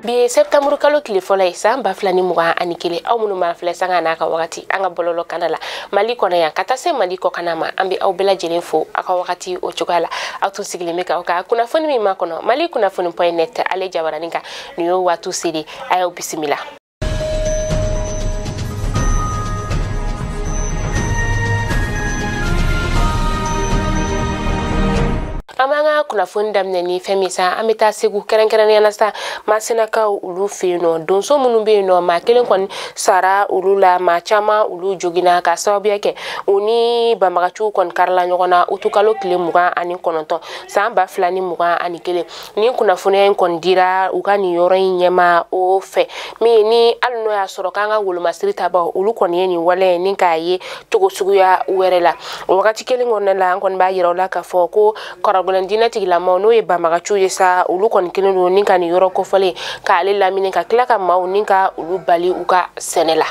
Bi septembre kalo tile fɔlɔ ye san 2021 aw minnu b'an filɛ sanga n'a ka wagati an ka bɔlɔlɔ kana la Mali kɔnɔ yan ka taa se Mali kɔkanna ma, an bɛ aw bɛɛ lajɛlen fo aw ka wagati o cogoya la. Aw tun sigilen bɛ k'aw ka kunnafoni min makɔnɔ Mali kunnafoni.net ale jabaranin kan, nin y'o waati selen, a y'aw bisimila. An b'an ka kunnafoni daminɛ ni fɛn min sa, an bɛ taa Segu kɛrɛnkɛrɛnnenya la sa, Masinakaw olu fɛ yen nɔ, donso minnu bɛ yen nɔ, maa kelen kɔni sara olu la, maa caman olu joginna ka sababuya kɛ u ni banbagaciw kɔni karila ɲɔgɔn na utukalo tile 29 san 2021. Nin kunnafoniya in kɔni dira u ka nin yɔrɔ in ɲɛma o fɛ min ni hali n'o y'a sɔrɔ k'an ka wolomasiri tabaw olu kɔni ye nin wale in ni k'a ye cogo suguya wɛrɛ la. O wagati kelen kɔnɔna la, an kɔni b'a yira u la k'a fɔ ko kɔrɔgɔlɛn diinɛ tigilamaw n'o ye banbagaciw ye sa, olu kɔni kelen don ni ka nin yɔrɔ kofɔlen k'ale lamini ka tila ka maaw ni ka olu bali u ka sɛnɛ la.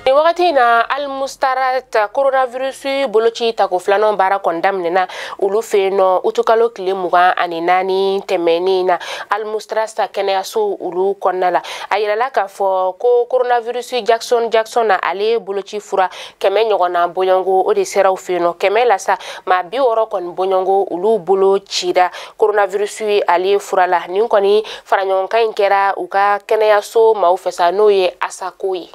Nin wagati in na, Almustarat coronavirus boloci tako filanan baara kɔni daminɛna olu fɛ yen nɔ utukalo tile 24 tɛmɛnen na Almustarat kɛnɛyaso olu kɔnɔna la. A yirala k'a fɔ ko coronavirus Jackson Jackson na ale boloci fura 100 ɲɔgɔnna bɔɲɔgɔnko o de sera u fɛ yen nɔ. 100 la sa, maa 60 kɔni bɔɲɔgɔnko olu bolo cira coronavirus ale fura la. Nin kɔni faraɲɔgɔnkan in kɛra u ka kɛnɛyaso maaw fɛ sa, n'o ye Asako ye.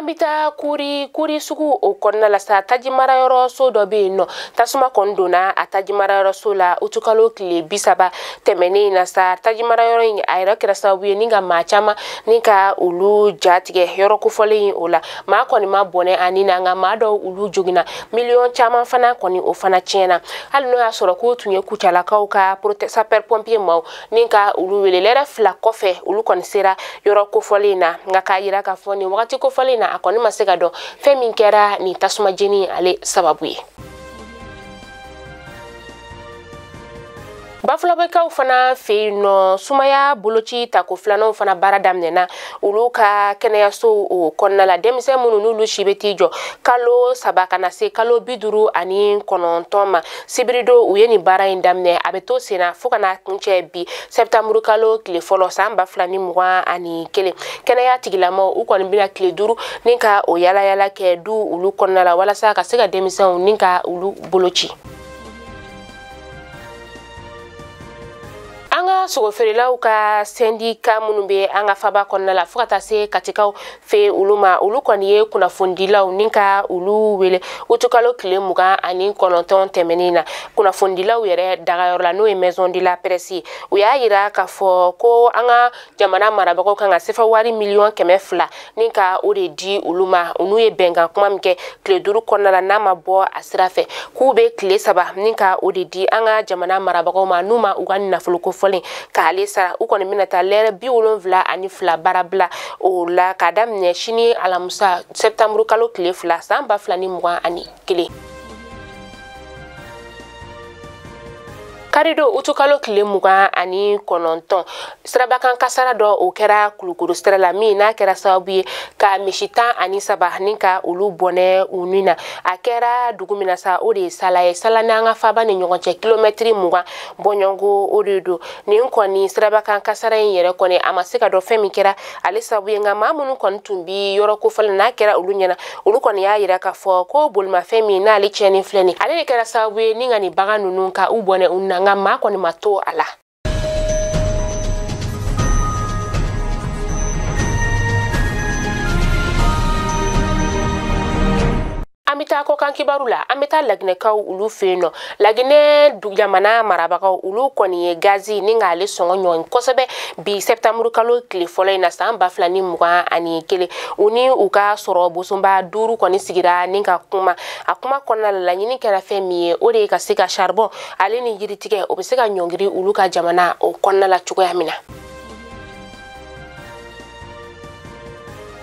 An bɛ taa kuri sugu o kɔnɔna la sa, tajimarayɔrɔ so dɔ bɛ yen nɔ, tasuma kɔni donna a tajimarayɔrɔ so la utukalo tile 30 tɛmɛnen na sa. Tajimarayɔrɔ in a yɛrɛ kɛra sababu ye ni ka maa caman ni ka olu jatigɛ yɔrɔ kofɔlen in o la. Maa kɔni ma bɔnɛ ani na, nka maa dɔw olu joginna, miliyɔn caman fana kɔni o fana tiɲɛna. Hali n'o y'a sɔrɔ k'o tun ye Kucalakaw ka sapeur pompier maaw ni ka olu wele lɛrɛ 2 kɔfɛ, olu kɔni sera yɔrɔ kofɔlen in na, nka k'a yira k'a fɔ nin wagati kofɔlen in na a kɔni ma se ka dɔn fɛn min kɛra nin tasuma jeni ale sababu ye. Bafulabɛkaw fana fɛ yen nɔ, sumaya boloci tako filananw fana baara daminɛna olu ka kɛnɛyaso o kɔnɔna la. Denmisɛn minnu n'olu si bɛ t'i jɔ kalo 3 ka na se kalo 59 ma, sibiridon u ye nin baara in daminɛ, a bɛ to sen na fo ka n'a kuncɛ bi septembre kalo tile fɔlɔ san 2021. Kɛnɛya tigilamaw u kɔni bɛna tile 5 ni ka o yalayala kɛ du olu kɔnɔna la walasa ka se ka denmisɛnw ni ka olu boloci. An ka sogofeerelaw ka syndicat minnu bɛ an ka faba kɔnɔna la fo ka taa se Katikaw fɛ olu ma, olu kɔni ye kunnafonidilaw ni ka olu wele utukalo tile 29 tɛmɛnen na kunnafonidilaw yɛrɛ dagayɔrɔ la, n'o ye Maison de la Presse. U y'a yira k'a fɔ ko an ka jamana marabagaw kan ka sefa wari miliyɔn 200 ni ka o de di olu ma. Olu ye bɛnkan kuma min kɛ tile 5 kɔnɔna la n'a ma bɔ a sira fɛ, k'u bɛ tile 3 ni ka o de di an ka jamana marabagaw ma n'u ma u ka nafolo ko fɔlen k'ale sara. U kɔni bɛna taa lɛrɛ 72 baara bila o la k'a daminɛ sini alamisa septembre kalo tile 2 san 2021. Karidon utukalo tile 29, sirabakan kasara dɔ o kɛra Kulukoro sira la min n'a kɛra sababu ye ka misi 13 ni ka olu bɔnɛ u ni na. A kɛra dugu min na sa, o de ye Sala ye. Sala n'an ka faba ni ɲɔgɔn cɛ kilomɛtiri 20 bɔɲɔgɔnko o de don. Nin kɔni sirabakan kasara in yɛrɛ kɔni a ma se ka dɔn fɛn min kɛra ale sababu ye, nka maa minnu kɔni tun bi yɔrɔ kofɔlen n'a kɛra olu ɲɛna, olu kɔni y'a yira k'a fɔ ko bolimafɛn min n'ale tiɲɛni filɛ nin, ale de kɛra sababu ye ni ka nin bagan ninnu ka u bɔnɛ u na, nka maa kɔni ma to a la. An bɛ taa kɔkan kibaru la, an bɛ taa Laginɛkaw olu fɛ yen nɔ. Laginɛ jamana marabagaw olu kɔni ye gazi ni k'ale sɔngɔ ɲɔgɔn kosɛbɛ bi septembre kalo tile fɔlɔ in na san 2021. U ni u ka sɔrɔ bosonba 5 kɔni sigira ni ka kuma. A kuma kɔnɔna la, laɲini kɛra fɛn min ye, o de ye ka se ka charbon ale ni yiritigɛ o bɛ se ka ɲɔngiri olu ka jamana o kɔnɔna la cogoya min na.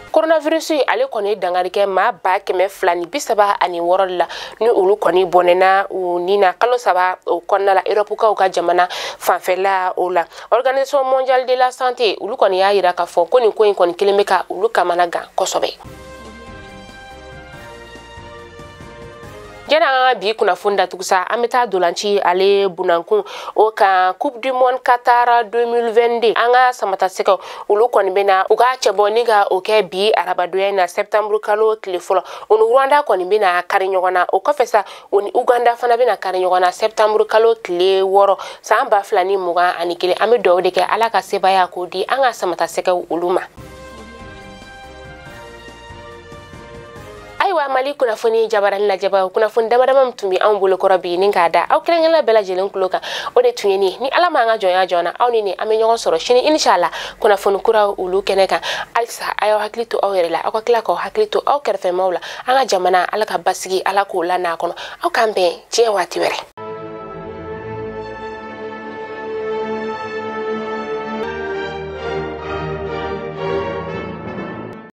Coronavirus ale kɔni dankari kɛ maa 236 la ni olu kɔni bɔnɛna u ni na kalo 3 o kɔnɔna la Europe kaw ka jamana fanfɛla o la. Organisation mondiale de la santé olu kɔni y'a yira k'a fɔ ko nin ko in kɔni kelen bɛ ka olu kamana gan kosɛbɛ. Jɛnɛ an ka bi kunnafoni datugu sa, an bɛ taa dolanci ale bunankun o kan, Coupe du monde Qatar 2022. An ka samatasɛgɛw, olu kɔni bɛ na u ka cɛbɔ ni ka o kɛ bi arabadonya in na, septembre kalo tile fɔlɔ. O ni Rwanda kɔni bɛ na kari ɲɔgɔn na. O kɔfɛ sa, o ni Uganda fana bɛ na kari ɲɔgɔn na septembre kalo tile 6 san 2021. An bɛ dugawu de kɛ, Ala ka sebaaya k'o di an ka samatasɛgɛw olu ma. Ayiwa, Mali kunnafoni jabarani lajɛbaw, kunnafoni dama dama min tun bɛ anw bolokɔrɔ bi ni k'a da aw kelen-kelenna bɛɛ lajɛlen tulo kan, o de tun ye nin. Ni Ala m'an ka jɔnya jɔn na, aw ni nin an bɛ ɲɔgɔn sɔrɔ sini inshallah kunnafoni kuraw olu kɛnɛ kan. Halisa a y'aw hakili to aw yɛrɛ la, aw ka tila k'aw hakili to aw kɛrɛfɛmaw la. An ka jamana, Ala ka basigi, Ala k'o la n'a kɔnɔ. Aw k'an bɛn diɲɛ waati wɛrɛ.